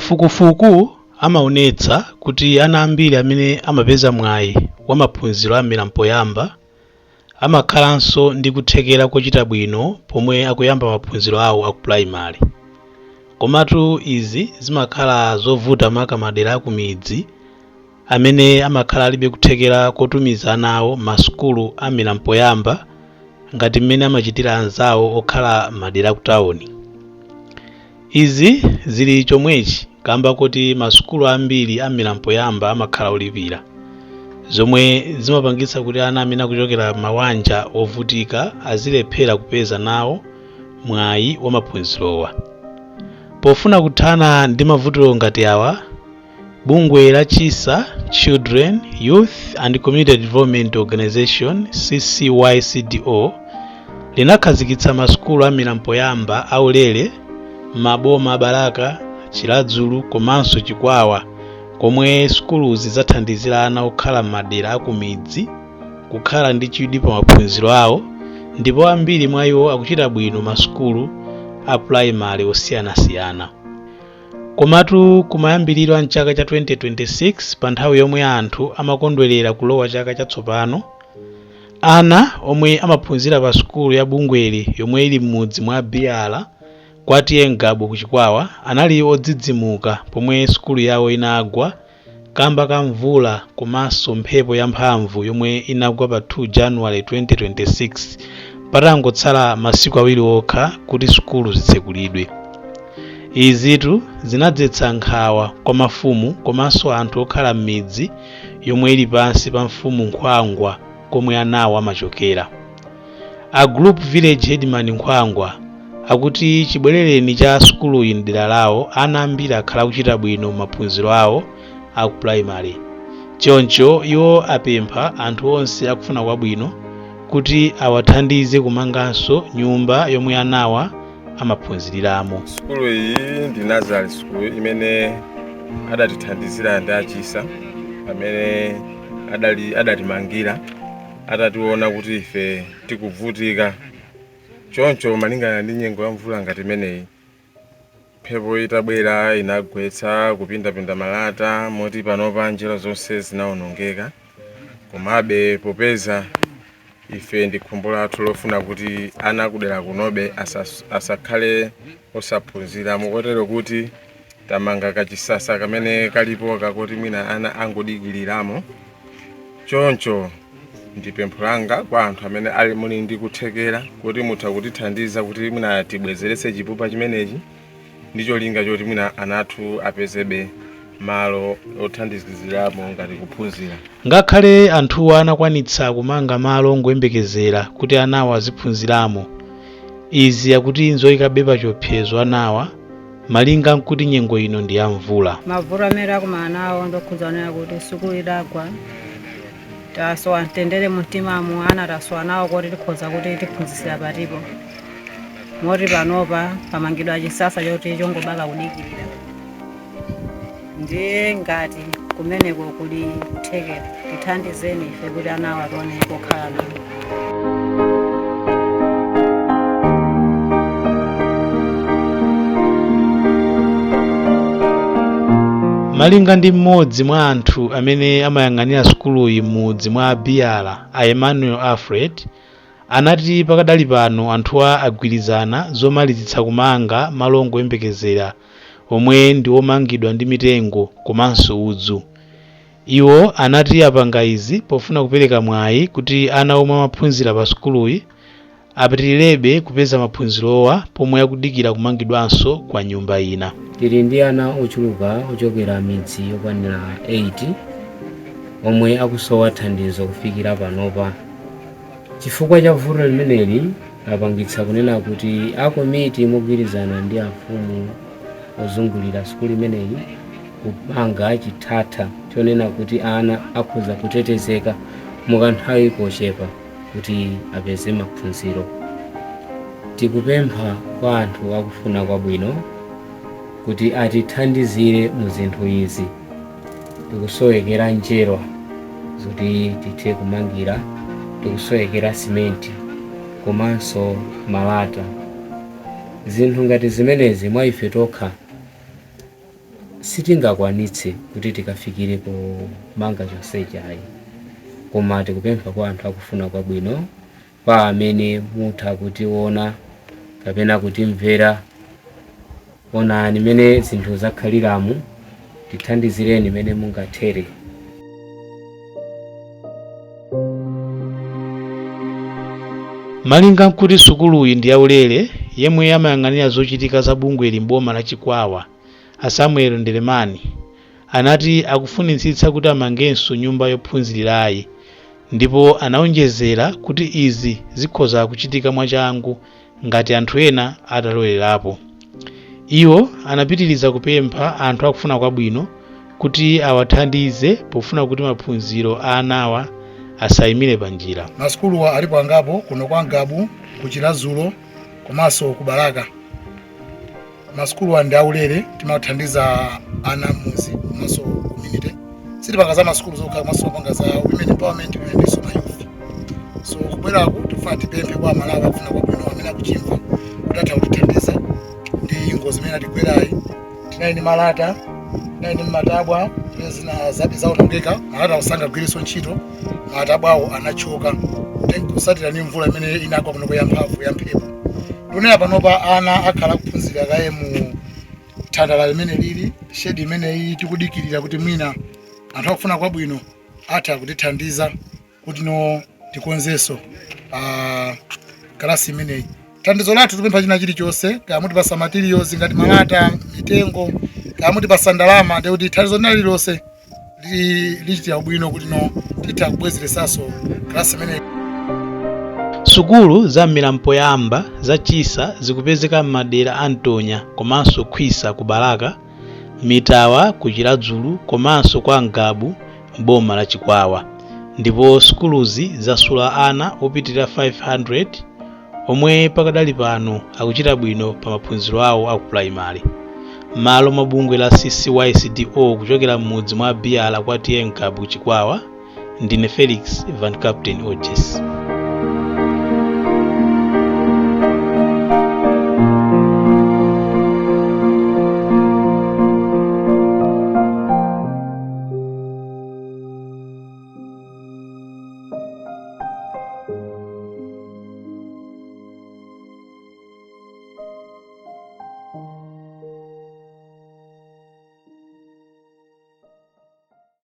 Kafukufuku amaonetsa kuti ana ambiri amene amapeza mwayi wa maphunziro a mmera mpoyamba amakhalanso ndi kuthekera kochita bwino pomwe akuyamba maphunziro awo aku primary. Komatu izi zimakhala zovuta maka madera akumidzi amene amakhala alibe kuthekera kotumiza ana awo masukulu a mmera mpoyamba ngati mmene amachitira anzawo okhala madera akutawuni. Izi zili chomwechi kamba kuti masukulu ambiri a mmera mpoyamba amakhala olipira, zomwe zimapangitsa kuti ana amene akuchokera mawanja ovutika azilephera kupeza nawo mwayi wa maphunzirowa. Pofuna kuthana ndi mavuto ngati awa, bungwe la Chisa Children, Youth and Community Development Organization CCYCDO linakhazikitsa masukulu a mmera mpoyamba aulere m'maboma a Balaka, Chiradzulu komanso Chikwawa, komwe sukuluzi zathandizira ana okhala m'madera akumidzi kukhala ndi chidwi pa maphunziro awo, ndipo ambiri mwa iwo akuchita bwino masukulu a purayimale osiyanasiyana. Komatu kumayambiriro a mchaka cha 2026, pa nthawi yomwe anthu amakondwerera kulowa chaka chatsopano, ana omwe amaphunzira pa sukulu ya bungweli yomwe ili m'mudzi mwa Biyala kwa T/A Ngabu ku Chikwawa anali odzidzimuka pomwe sukulu yawo inagwa kamba ka mvula komanso mphepo yamphamvu yomwe inagwa pa 2 January 2026, patangotsala masiku awiri okha kuti sukulu zitsekulidwe. Izitu zinadzetsa nkhawa kwa mafumu komanso anthu okhala m'midzi yomwe ili pansi pa mfumu Nkhwangwa komwe anawo amachokera. A Group Village Headman Nkhwangwa akuti chibwerereni cha sukuluyi mdera lawo, ana ambiri akhala akuchita bwino maphunziro awo aku primary. Choncho iwo apempha anthu onse akufuna kwabwino kuti awathandize kumanganso nyumba yomwe anawa amaphunziriramo. Sukulu iyi ndi nursery school imene adatithandizira ndi achisa amene adatimangira atationa kuti ife tikuvutika. Choncho malingana ndi nyengo ya mvula ngati imeneyi, mphepo itabwera inagwetsa kupindapinda malata, moti panopa njira zonse zinawonongeka. Komabe popeza ife ndi khumbo lathu lofuna kuti ana kudera kunobe asakhale osaphunzira, mukotero kuti tamanga kachisasa kamene kalipo kakuti mwina ana angodikiliramo. Choncho ndi pempho langa kwa anthu amene ali muli ndi kuthekera kuti mutha kutithandiza kuti mwina tibwezeretse chipupa chimenechi, ndi cholinga choti mwina ana athu apezebe malo othandiziramo ngati kuphunzira. Ngakhale anthuwa anakwanitsa kumanga malo ongoyembekezera kuti anawa aziphunziramo, izi akuti nzoyikabe pa chiopsezo anawa, malinga nkuti nyengo ino ndi ya mvula. Mavuto amene akumana nawo ndokhudzana kuti sukulu idagwa, tasowa mtendere mumtimamu. Ana tasowa nawo kuti tikhoza kuti tiphunzitsira patipo, moti panopa pamangidwa chisasa choti chongobaka kudikirira. Ndiye ngati kumeneko kuli kuthekera, tithandizeni ife kuti anawo atione kokhala nawo. Malinga ndi mmodzi mwa anthu amene amayang'anira sukuluyi m'mudzi mwa Biyala, a Emmanuel Alfred, anati pakadali pano anthuwa agwirizana zomalizitsa kumanga malo ongoyembekezera omwe ndi omangidwa ndi mitengo komanso udzu. Iwo anati apanga izi pofuna kupereka mwayi kuti ana omwe amaphunzira pa sukuluyi apitirebe kupeza maphunzirowa pomwe akudikira kumangidwanso kwa nyumba ina. Tili ndi ana ochuluka ochokera midzi yokwanira 8 omwe akusowa thandizo kufikira panopa. Chifukwa cha vuto limeneli lapangitsa kunena kuti akomiti mogwirizana ndi afumu ozungulira sukulu imeneyi kupanga chithatha chonena kuti ana akhoza kutetezeka mukanthawi kochepa kuti apeze maphunziro. Tikupempha kwa anthu akufuna kwabwino kuti atithandizire mu zinthu izi. Tikusowekera njerwa zoti tithe kumangira, tikusowekera simenti komanso malata. Zinthu ngati zimenezi mwa ife tokha Sitingakwanitse kuti tikafikire pomanga chonsechi ayi, koma tikupempha kwa anthu akufuna kwabwino, kwa amene mutha kutiona kapena kutimvera, onani mene zinthu zakhaliramu, tithandizireni mene mungathere. Malinga nkuti sukuluyi ndi yaulere, yemwe amayang'anira zochitika za bungweli m'boma la Chikwawa, a Samuel Ndelemani, anati akufunitsitsa kuti amangenso nyumba yophunzirirayi, ndipo anaonjezera kuti izi zikhoza kuchitika mwachangu ngati anthu ena atalowelerapo. Iwo anapitiriza kupempha anthu akufuna kwabwino kuti awathandize pofuna kuti maphunziro a anawa asayimire panjira. Masukuluwa alipo angapo kuno kwa Ngabu, ku Chiradzulu komanso ku Balaka. Masukuluwa ndi aulere, timathandiza ana m'mudzi komanso community. Sitipanga za masukulu zokha, komanso timapanga za women empowerment ndiso ma youth. So kubweraku tifuna tipemphe kwa Amalawi akufuna kwabwino amene akuchimva kuti atha kutithandiza ndi ngozi imene atigwerayi. Tinali ndi malata, tinali ndi matabwa zimene zina zabi zawonongeka. Malata sangagwirenso ntchito, matabwawo anachoka kusatira ndi mvula imene inagwa kuno ya mphamvu ya mphepo. Ndikunena panopa ana akhala akuphunzira kaye mu thandala limene lili shedi imeneyi, tikudikirira kuti mwina anthu akufuna kwabwino atha kutithandiza kuti no tikonzenso kalasi imeneyi. Thandizo lathu tipempha china chilichonse, kaya mutipasa materials ngati malata, mitengo, kaya mutipasa ndalama, ndikuti thandizo lina lililonse lichitira bwino kuti no titha kubwezeresanso kalasi imeneyi. Sukulu za mmera mpoyamba za Chisa zikupezeka m'madera a Ntonya komanso Khwisa ku Balaka, Mitawa ku Chiradzulu komanso kwa Ngabu m'boma la Chikwawa, ndipo sukuluzi zasula ana opitirira 500 omwe pakadali pano akuchita bwino pa maphunziro awo aku purayimale. M'malo mwa bungwe la CCYCDO kuchokera m'mudzi mwa Biyala kwa T/A Ngabu, Chikwawa, ndine Felix Van Captain Ojes.